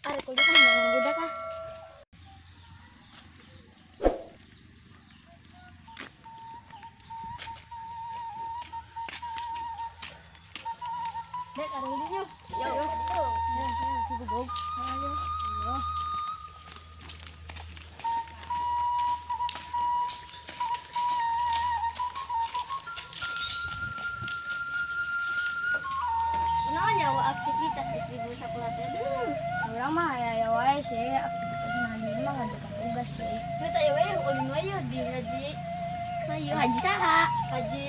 Arek kuliah kan jangan budak ah. Dek, arek kuliah yuk. Yo, yo. Yo, ayo. Yo. Aktivitas di ibu sekolah teh. Urang mah aya wae sih aktivitas ngaji mah ngajakan tugas sih. Geus aya wae ulin wae di haji. Ayo haji saha? Haji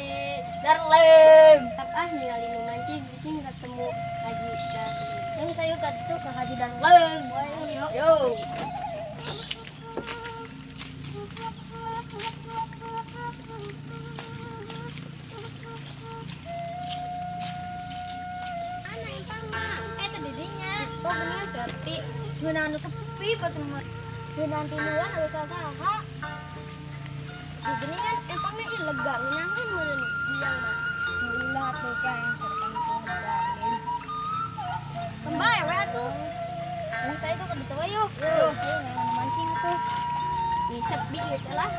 Darlem. Tap ah ningali nu mancing bisi ketemu Haji Darlem. Yang saya ka ditu ka Haji Darlem. Yo. Yo. Oh, bener sepi. Ngeunaan nu sepi patuh mah. Ngeunaan tiluan anu saha. Di geuningan empangna ieu lega ngeunaheun meureun biang mah. Ulah tuh kan sertang tuh. Kembali we atuh. Ini saya tuh ke ditu we yuk. Yo, saya ngan mancing tuh. Di sepi ieu teh lah.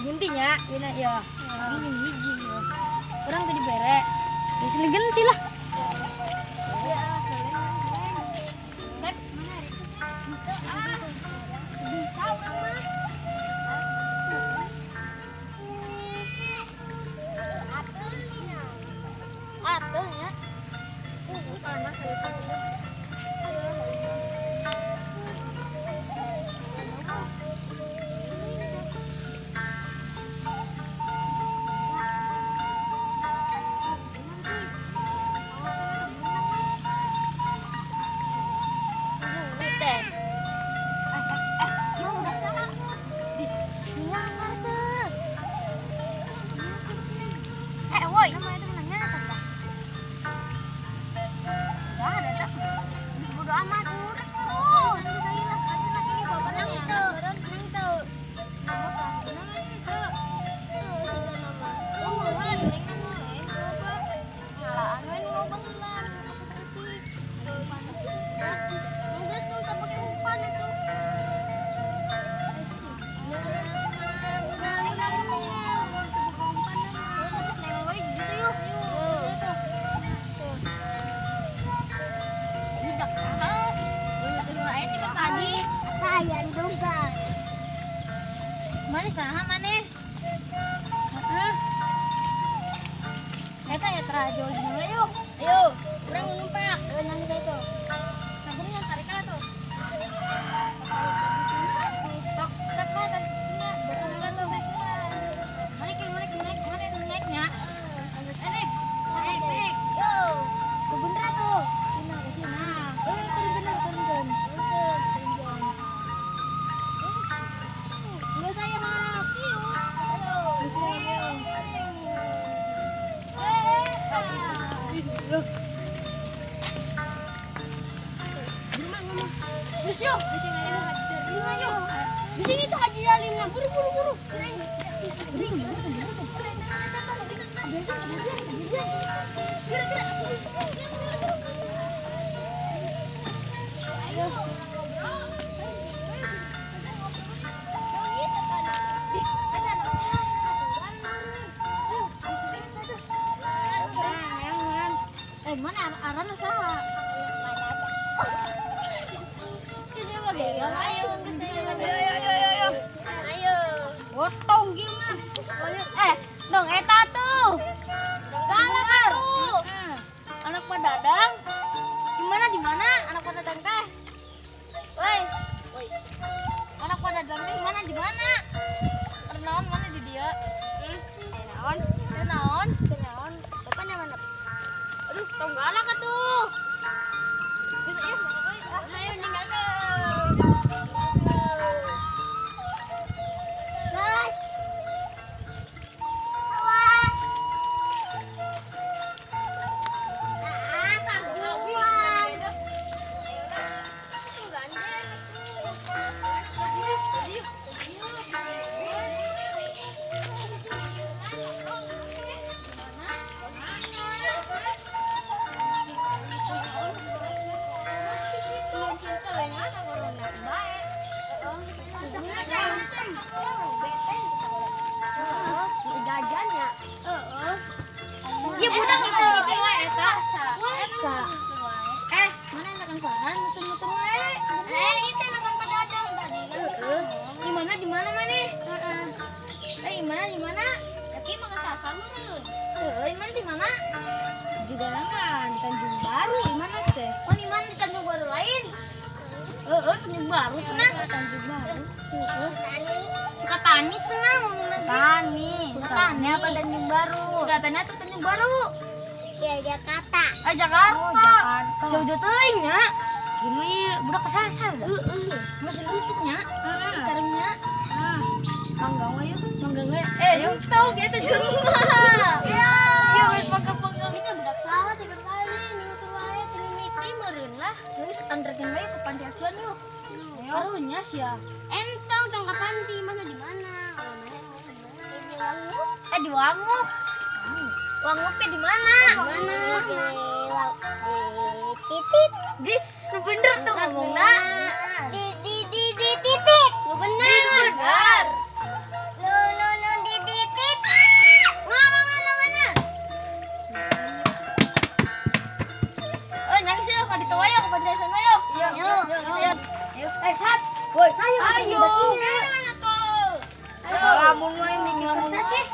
Gintinya, ini ya. Ini hiji ya. Orang tadi bere. Ya sini genti lah. Ya, bisa urang mah. Atuh ya. Panas Mana saha maneh? Heeh. Eta ya terajo dulu yuk. Ayo, urang numpak. Nang itu. Sabunnya tarik lah tuh. Tok, tok lah tarik sini. Bukan tuh. Balik, balik, naik, mana itu naiknya? Naik, naik, naik. Yo. Bener tuh. Nah, turun, turun, turun. Di sini tuh Haji Dalim nah, buru buru buru. Mana arana saha? Ayo, ayo, ayo. Potong gimana? Dong eta tuh. Galak tuh. Anak Pak Dadang. Gimana di mana anak Pak Dadang teh? Woi. Woi. Anak Pak Dadang teh gimana di mana? Naon mana di dia? Naon? Naon? Naon? Bapak mana? Aduh, tong galak atuh. mana? Juga nama di Tanjung Baru, di mana teh? Oh, di mana di Tanjung Baru lain? Heeh, Tanjung Baru cenah. Tanjung Baru. Suka tani cenah ngomongna. Tani. Sukatani apa Tanjung Baru? Sukatani atau Tanjung Baru? Ya Jakarta. Ah, Jakarta. Oh, Jakarta. Jauh-jauh teuing nya. Gimana ya, budak kesasar dah. Heeh. Masih leutik nya. Heeh. Karengnya. Manggang we yuk. Manggang we. Eh, tahu gitu jeung mah. Iya. Iya, wes panggang-panggang. Kita budak salah tiga kali, nunggu wae teu mimiti meureun lah. Terus anterkeun we ke panti asuhan yuk. Karunya sih ya. Entong tong ka panti mana di mana? Di Wanguk. Eh, di Wanguk. Wanguk teh di mana? Di mana? Di titit. Di, nu bener tuh ngomongna. Di di di di titit. Nu bener. Di bener. Nu nu nu di di titit. Ngomongna nu bener. Oh, nangis ya, ka ditu wae ke panti asuhan wae yuk. Yuk. Yuk. Yuk. Eh, sat. Woi, Ayo, ayo. Mana tuh? Lamun we mikir Lamun sih.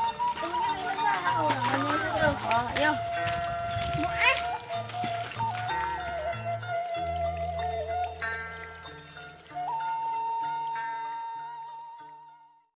Oh, ayo.